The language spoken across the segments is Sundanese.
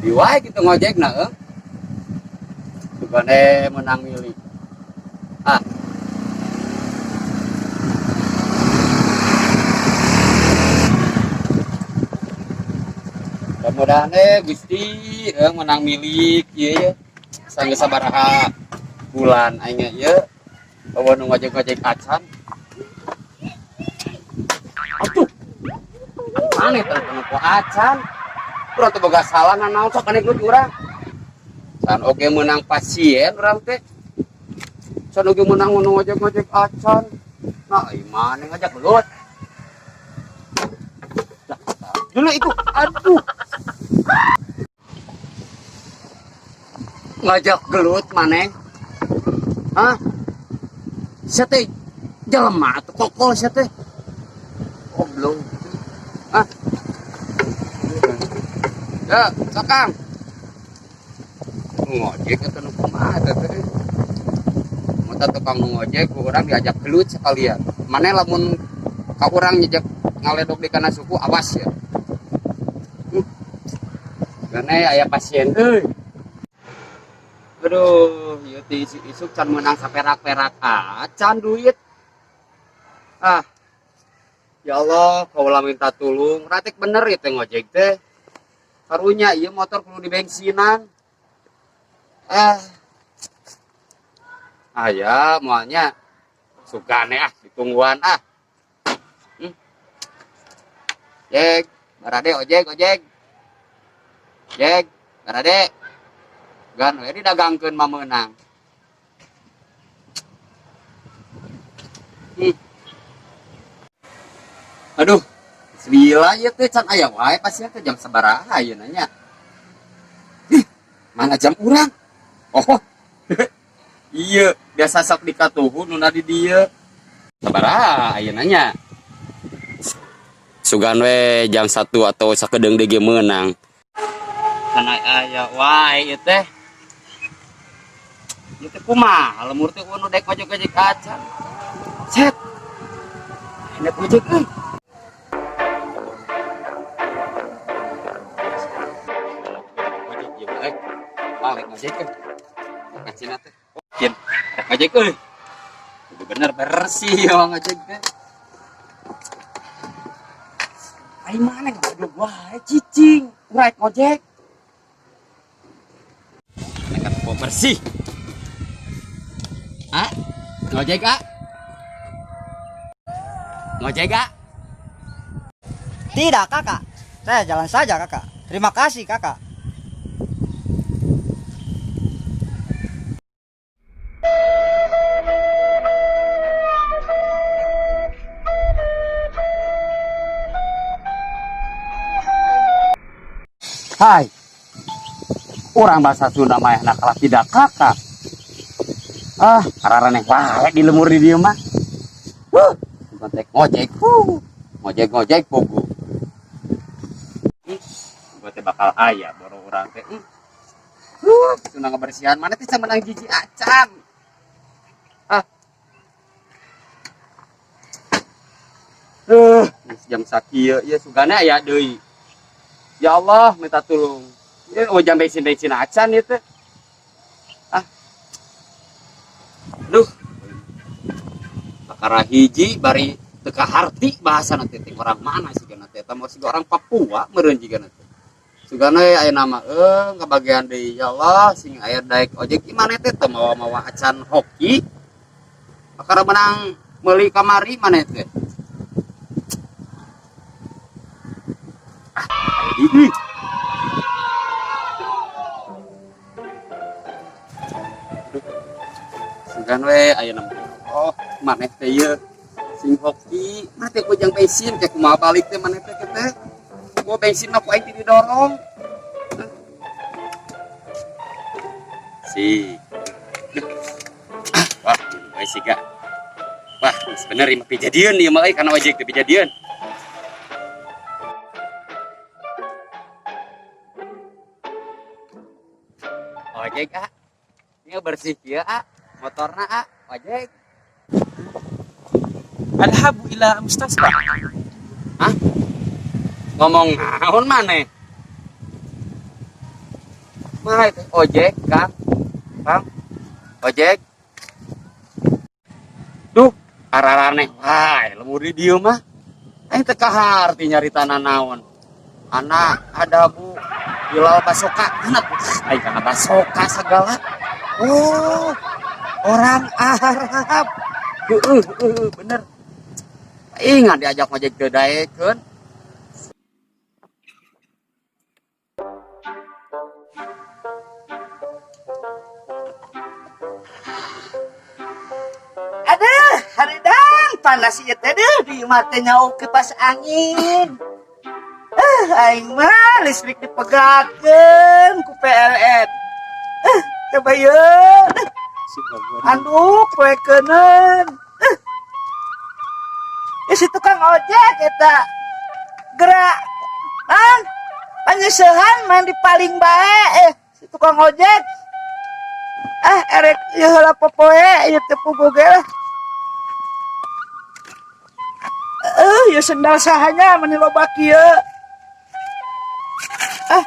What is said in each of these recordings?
Di wae kitu ngojekna euy. Sugane menang milik. Ah. Mudah-mudahan Gusti menang milik ieu ye. Sanggeus sabaraha bulan aing ieu eueuh nu ngojek-ngojek acan. Atuh. Maneh teh nu acan. Urang teh boga salah nanaon sok aneh gelut urang. San oge menang pasien urang teh. San oge menang nu ngojek-ngojek acan. Nah, ai maneh ngajak gelut. Dulu itu, aduh. Ngajak gelut maneh. Hah? Sia teh jelema atuh kokol sia teh. Goblok. Hah? Ya, sok Kang. Ngojek atau nu kumaha teh teh. Mun tukang nu ngojek ku urang diajak gelut sekalian. Maneh lamun ka urang nyejek ngaledok di kana suku awas ya. Gane aya pasien euy. Aduh, ieu teh isuk-isuk can meunang saperak-perak acan duit. Ah. Ya Allah, kaula minta tulung. Ratik bener ieu teh ngojek teh. Karunya ieu motor kudu dibensinan. Ah. Aya moalnya sugane ah ditungguan ah. Jek, barade ojek ojek. Jek, barade. Gan we didagangkeun mah meunang. Aduh, bismillah ieu teh can aya wae pasien teh jam sabaraha ieu nanya. Ih, mana jam urang? Oh. Iya, biasa sok dikatuhu nu di dieu. Sabaraha ayeuna nya? Sugan we jam 1 atau sakedeung deui ge meunang. Kana aya wae ieu teh. Ieu teh kumaha lemur teh nu dek ngojek-ngojek acan. Set. Enak ngojek euy. Ngojek ieu mah euy. Balik ngojek euy. Kacina teh. Kin, rek ngojek euy. Kudu bener bersih ya ngojek teh. Ai mana ngabaduh wae cicing, rek ngojek. Nekat po bersih. Ah, ngojek ah? Ngojek ah? Tidak kakak, saya jalan saja kakak. Terima kasih kakak. Hai, orang bahasa Sunda mah enak kalah tidak kakak. Ah, kararaneh wae di lemur di dieu mah. Huh, ngojek ngojek, huh. Ngojek ngojek pugu. Gua teh bakal aya boro urang teh. Huh, Sunda ngebersihan mana teh menang jiji acan. Ah. Jam sakieu ieu sugana aya deui. Ya Allah, minta tolong. Ya, oh jam bensin-bensin acan ieu teh. Ah. Duh. Perkara hiji bari teu kaharti bahasana teh teh orang mana sih kana teh? Eta mah siga orang Papua meureun jiga teh. Sugana aya nama ngabagian deui ya Allah sing aya daek ojek ieu maneh teh teu mawa-mawa acan hoki. Perkara menang meuli kamari maneh teh. Ah, aya deui. Sugan we aya nama. Oh, maneh teh ieu sing hoki, maneh teh kujang bensin teh kumaha balik teh maneh teh teh. Gua bensin mah ku aing teh didorong. Si. Wah, we siga. Wah, geus bener ieu mah pijadieun ieu mah euy kana ojek teh pijadieun. Ojek ah. Ini bersih kieu ah. Motorna ah, ojek. Adhabu ila mustasfa. Hah? Ngomong naon maneh? Mana itu ojek, Kang? Kang. Ojek. Duh, araraneh wae lembur di dieu mah. Aing teu kaharti nyarita naon. Anak ada Bu Bilal Basoka, mana tuh? Aing kana Basoka segala. Oh, orang Arab. Heeh, heeh, bener. Ingat diajak ojek teu daekeun. Aduh, haridang panas ieu teh deuh di imah teh nyauk kipas angin. Aing mah listrik dipegakeun ku PLN. Coba yeun. Anduk poekeuneun. Si tukang ojek eta gerak. Ang panyeuseuhan main di paling bae si tukang ojek. Ah, erek ieu heula popoe ieu teu puguh ge lah. Ieu sendal sahanya meni loba kieu. Ah.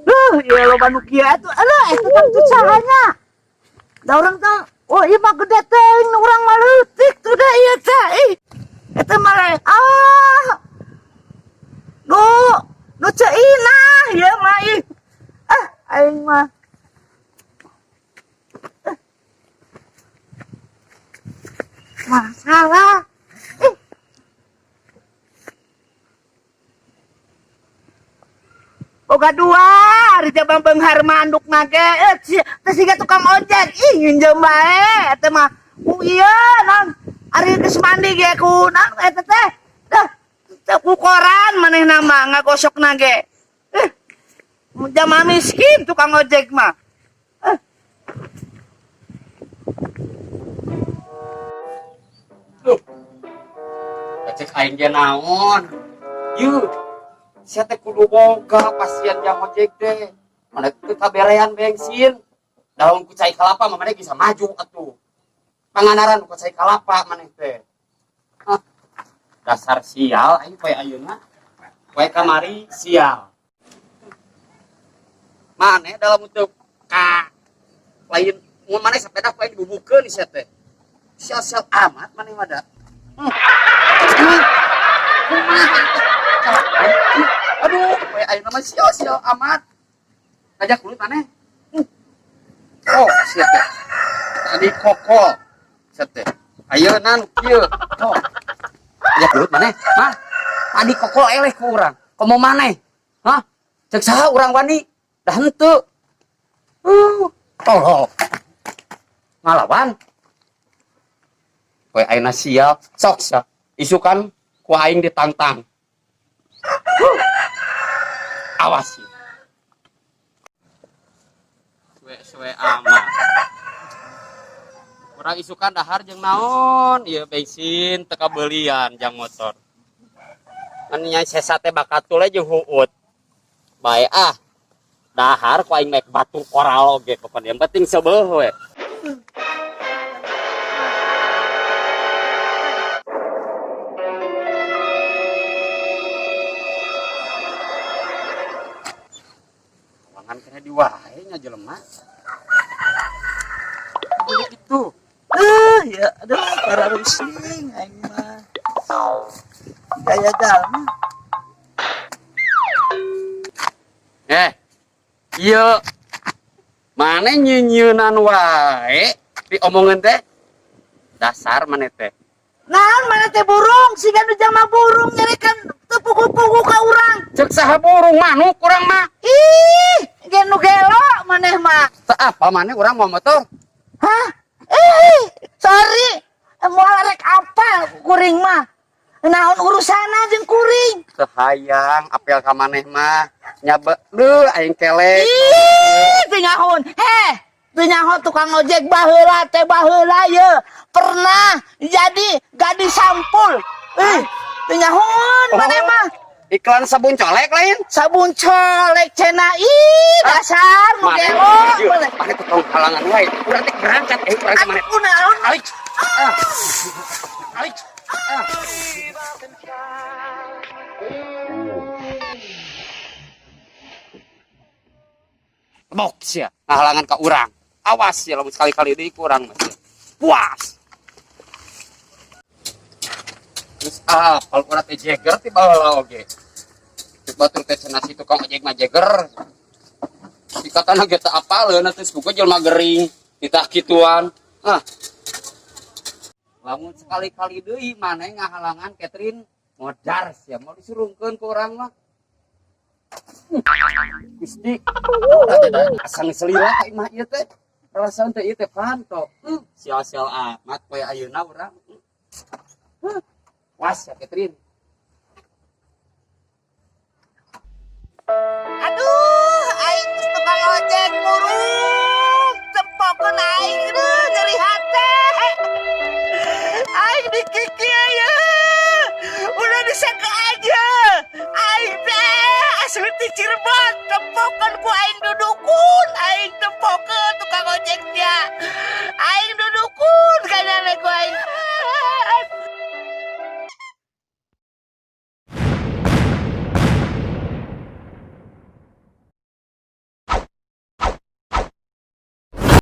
Duh, ieu loba nu kieu atuh. Alah, eta tah teu sahanya. Da urang teh, oh ieu mah gede teuing nu urang mah leutik tuh da ieu teh. Ih. Eta mah ah. Nu, nu ceuinah ieu mah ih. Ah, aing mah. Masalah. Boga dua, ari jabang beunghar mah anduk mah ge. Teh siga tukang ojek. Ih, nginjem bae eta mah. Ku ieu naon? Ari geus mandi ge ku naon eta teh. Dah, teh ku koran manehna mah ngagosokna ge. Jamaah miskin tukang ojek mah. Duh. Cek aing ge naon? Yeuh. Sia teh kudu boga pasien jang ojek teh. Mana teu kaberean bensin. Daun ku cai kalapa mah maneh bisa maju atuh. Panganaran ku cai kalapa maneh teh. Hah. Dasar sial aing poe ayeuna. Poe kamari sial. Maneh dalam untuk ka lain mun maneh sepeda poe dibubukeun sia teh. Sial-sial amat maneh mah da. Kumaha? Aduh, poe ayeuna mah sial-sial amat. Ngajak kulit maneh. Oh, sia teh. Tadi kokol. Sia teh. Ayeuna nu kieu. Oh. Ngajak kulit maneh. Mah. Tadi kokol eleh ku urang. Komo maneh? Hah? Cek saha urang wani? Dah henteu. Tolol. Ngalawan. Poe ayeuna sial, sok sia. Isukan ku aing ditantang. Huh. Awas sih. Suwe-suwe amat. Urang isukan dahar jeung naon? Ieu bensin teu kabeulian jang motor. Ngan nya sesa teh bakatul jeung huut. Bae ah. Dahar ku aing naik batu koral oge pokona yang penting seubeuh we. Ruangan kena diwae nya jelema. Dulu itu. Ya, aduh, para rusing aing mah. Gaya jalma. Ieu mane nyinyeunan wae diomongin teh. Dasar maneh teh. Naon maneh teh burung, siga nu jama burung nyerekan teu pugu-pugu ka urang. Cek saha burung manuk urang mah. Ih, ge nu gelo maneh mah. Teu apa maneh urang mau motor? Hah? Ih, sorry. Moal rek apa kuring mah? Naon urusana jeung kuring? Teu hayang apel ka maneh mah. Nyabe deuh aing kelek. Ih, teu nyahoon. Heh, teu nyaho tukang ojek baheula teh baheula ye. Pernah jadi gadis sampul. Ih, teu nyahoon maneh mah. Iklan sabun colek lain? Sabun colek cenah. Ih, dasar nu Maneh, gelo. ieu, maneh teh tong halangan wae. Urang teh berangkat urang teh maneh. Aduh, naon? Alik. Ah. Alik. Ah. Bok sia, ngahalangan ka urang. Awas ya lamun sekali-kali deui ku urang mah sia. Puas. Terus ah, kalau urang teh jeger ti baheula oge. Cek batur teh cenah si tukang ojek mah jeger. Dikatana ge teu apaleun atuh suka jelema gering, ditah kituan. Ah. Lamun sekali-kali deui maneh ngahalangan Catherine modar sia, mau disurungkeun ku urang mah. Gusti, asa geus lila ka imah ieu teh. Perasaan teh ieu teh panto. Sial-sial amat poe ayeuna urang. Huh. Was ya Catherine. Aduh, aing geus tukang ojek murung.